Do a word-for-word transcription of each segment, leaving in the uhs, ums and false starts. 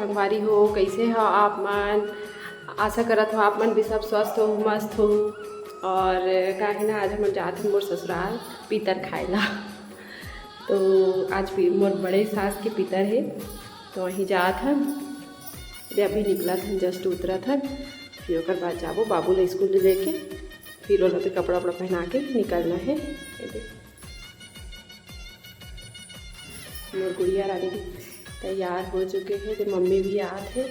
संगवारी हो, कइसे हो आप मन? आशा करत हो आप मन भी सब स्वस्थ हो, मस्त हो। और का हे ना, आज हमन जात हन मोर ससुराल पीतर खाए ला। तो आज पी-, मोर बड़े सास के पीतर हे, तो वहीं जात हन। अभी निकलत हन, just उतरत हन, फिर ओकर बाद जाबो बाबू ला स्कूल लेके, फिर ओला भी कपड़ा उपड़ा पहना के निकलना हे। ये देख। मोर गुड़िया रानी भी तैयार हो चुके हे, ते मम्मी भी आत हे।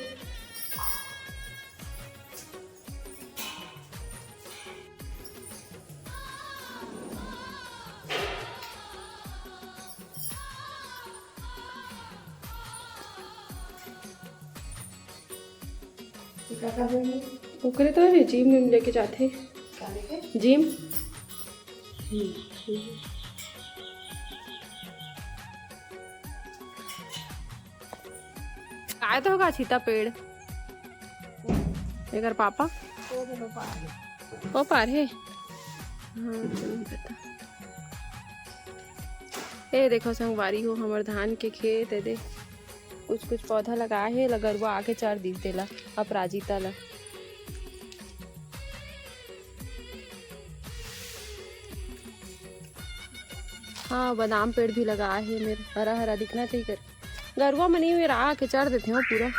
ओकरे तो रे जिम विम लेके जाथे। जिम। काय तो होगा सीता पेड़। एकर पापा? वो पार हे। हाँ, तो नहीं पता। ए देखो संगवारी हो, हमर धान के खेत हे दे। कुछ कुछ पौधा लगाए हे, ला गरुआ आके चर दिस तेला, अपराजिता ला। हाँ, बादाम पेड़ भी लगाए हे मेर, हरा हरा दिखना चाहिए कर। गरुआ मन इही मेर आके चर देथे हो पूरा।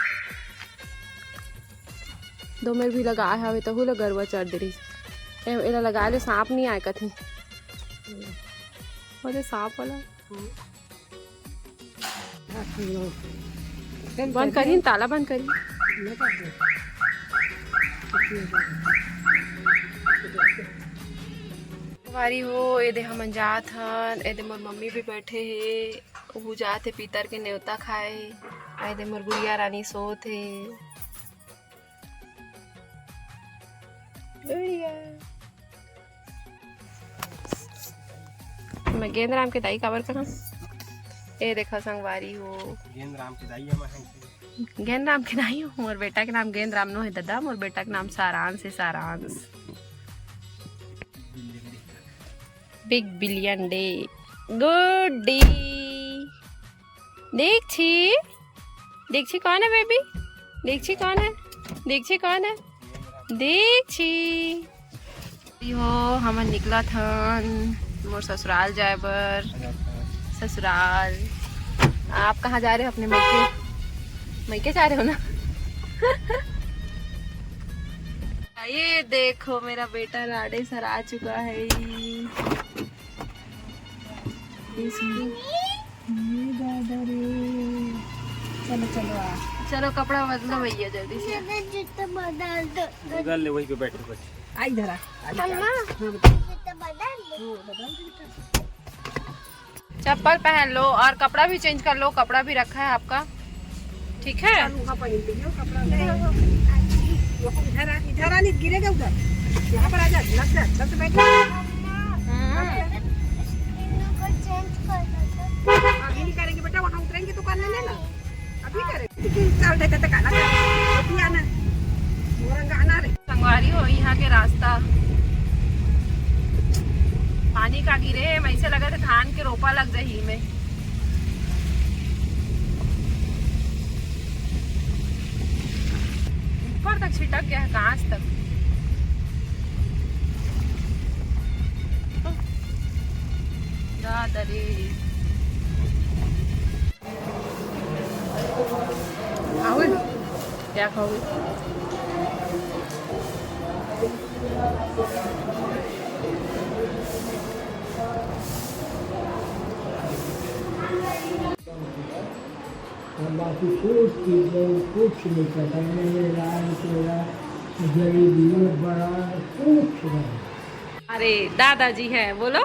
दो मेर भी लगाए हवे, तहू ला गरुआ चर दे रहिस। ए-, एला लगाए ले सांप नहीं आए कथे। ओदे सांप वाला। बंद करी, ताला बंद करी। संगवारी हो, एदे हमन जात हन, एदे मोर मम्मी भी बैठे हे, ओहू जात हे पीतर के नेवता खाए, एदे मोर गुड़िया रानी सोत हे। गुड़िया। मैं गेंद राम के दाई काबर कहा? ए देखा संगवारी हो। गेंद राम के दाई हम हैं। गेंद राम के दाई हो। मोर बेटा के नाम गेंद राम नो हे दादा, मोर बेटा के नाम सारांश हे, सारांश। Big billion day। Good day। Dikshi, Dikshi कौन है बेबी? दीक्षी कौन है? दीक्षी कौन है? दीक्षी। हो, हमन निकलत हन मोर ससुराल जाए बर। ससुराल। आप कहाँ जा रहे हो? अपने मइके, मइके जा रहे हो ना? ये देखो, मेरा बेटा राड़े सर आ चुका है। इसकी ये दादा रे। चलो, चलो, आ। चलो, कपड़ा बदलो भैया, जल्दी से। जूता बदल दो। बदल ले, वहीं पे बैठो बस। आ, इधर आ, आ, इधर आ। अम्मा। हाँ, बेटा। जूता बदल ले। हाँ, बदल दे बेटा। चप्पल पहन लो और कपड़ा भी change कर लो, कपड़ा भी रखा है आपका, ठीक है? चल, वहाँ पहन के जाओ कपड़ा। वो इधर आ, इधर आ, नहीं गिरेगा उधर। यहाँ पर आ जा, लग जा, लग से बैठ जा। हाँ। अभी नहीं करेंगे बेटा, वहाँ उतरेंगे तो कर लेंगे ना। अभी करेंगे। चल देते तो काला कर। अभी आना। मोरंग आना रे। संगवारी हो, यहाँ के रास्ता पानी का गिरे, वैसे लगा था धान के रोपा लग जाही में। ऊपर तक छिटक गया है, कांच तक। दादा रे। आओगे? क्या खाओगे? और बाकी कुछ चीज़ें कुछ नहीं पता, मैंने लाल पेड़ा, जलेबी, बड़ा, कुछ नहीं। अरे दादाजी है, बोलो।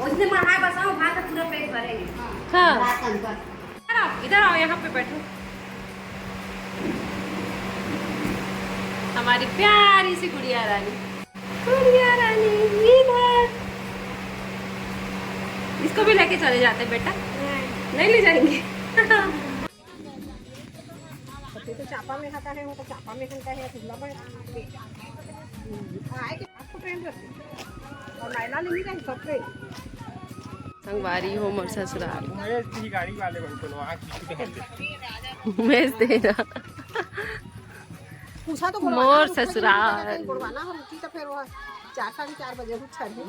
उसने महा बसाओ, भात पूरा पेट भरेंगे। हाँ। भात कम कर। इधर आओ, इधर आओ, यहाँ पे बैठो। हमारी प्यारी सी गुड़िया रानी, गुड़िया रानी इधर। इसको भी लेके चले जाते बेटा। नहीं। नहीं ले जाएंगे। तो चापा में खाता है, वो तो चापा में खाता है, खुला में। आए के आपको ट्रेन रखते। और मैला नहीं रही सब पे। संगवारी हो मोर ससुराल। उमेश जी गाड़ी वाले बन कोनो आज किसी के हल्ले। उमेश दे ना। पूछा तो मोर ससुराल। गुड़वाना हम उठी तो फिर वो चार साढ़े चार बजे उठ छड़ी।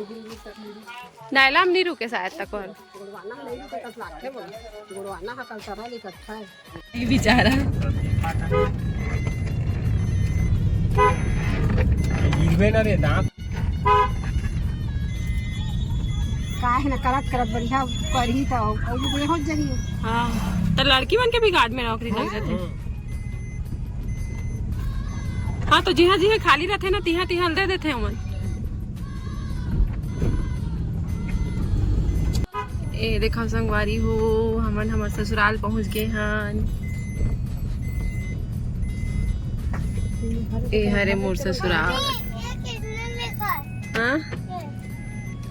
नायला में नहीं रुके शायद तक और। गुड़वाना नहीं रुके तब लागते बोल। गुड़वाना हा कल तरह लिखत है। ये बेचारा। गिरबे ना रे दांत। का है ना करत करत बढ़िया करही तो और भी हो जाही। हाँ, तो लड़की मन के भी गार्ड में नौकरी लग जाथे। हाँ, तो जिहाँ जिहाँ खाली रहथे ना, तिहाँ तिहाँ दे देथे हमन। ए देखो संगवारी हो, हमन हमर ससुराल पहुँच गे हन। ए हरे मोर ससुराल। हाँ,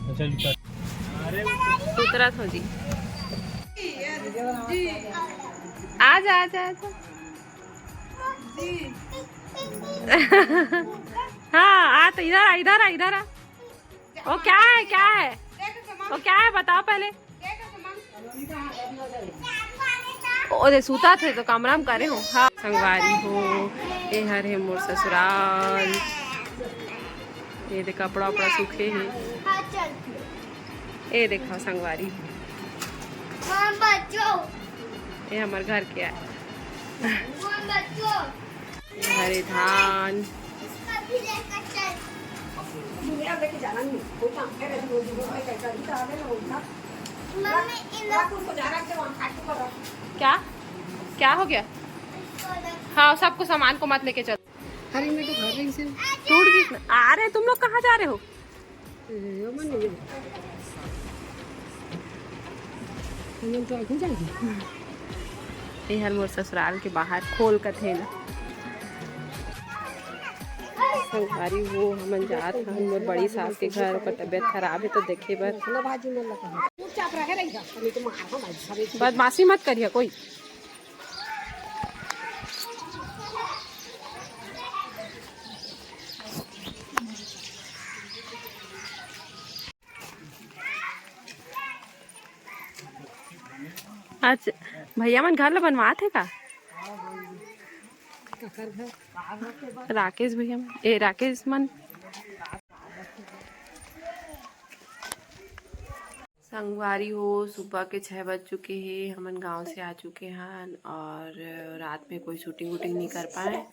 अच्छा लिखा। सुतरत हो जी। आ जा, आ जा, आ जा। हाँ, आ तो इधर आ, इधर आ, इधर आ। वो क्या है, क्या है? वो क्या है, बताओ पहले। ओ दे, सूता थे तो कमरा में करे हो। हाँ, संगवारी हो, ए हर हे मोर ससुराल। ये दे कपड़ा उपड़ा सूखे हे। ए देखा संगवारी, हाँ बच्चों, ये हमर घर के आय। हाँ बच्चों, ये हरे धान। इसका भी लेकर चल। दुनिया लेके जाना नहीं, कोई काम करे तो रोज रोज में कैसा भी तो आवे ना होता। मम्मी इन लोग उसको जाना के वहाँ खाटू पर रख। क्या, क्या हो गया? इसको लेकर हाँ, सबको सामान को मत लेके चल। अरे मैं तो घर रही से टूट गई। अरे तुम लोग कहाँ जा रहे हो? यो मन नहीं। हम तो आगे जाएंगे। ये हर मोर ससुराल के बाहर खोल कथे ना। संगवारी हो, हमन जात हन मोर बड़ी सास के घर, ओकर तबीयत खराब है तो देखे बर। चलो भाजी मन लगा। चुपचाप रहे रही जा, नहीं तो मार हम आज सब एक बदमाशी मत करिए कोई। अच्छा, भैया मन घर ला बनवात हे का? राकेश भैया मन, ए राकेश मन। संगवारी हो, सुबह के छः बज चुके हे, हमन गांव से आ चुके हन और रात में कोई शूटिंग वूटिंग नहीं कर पाए।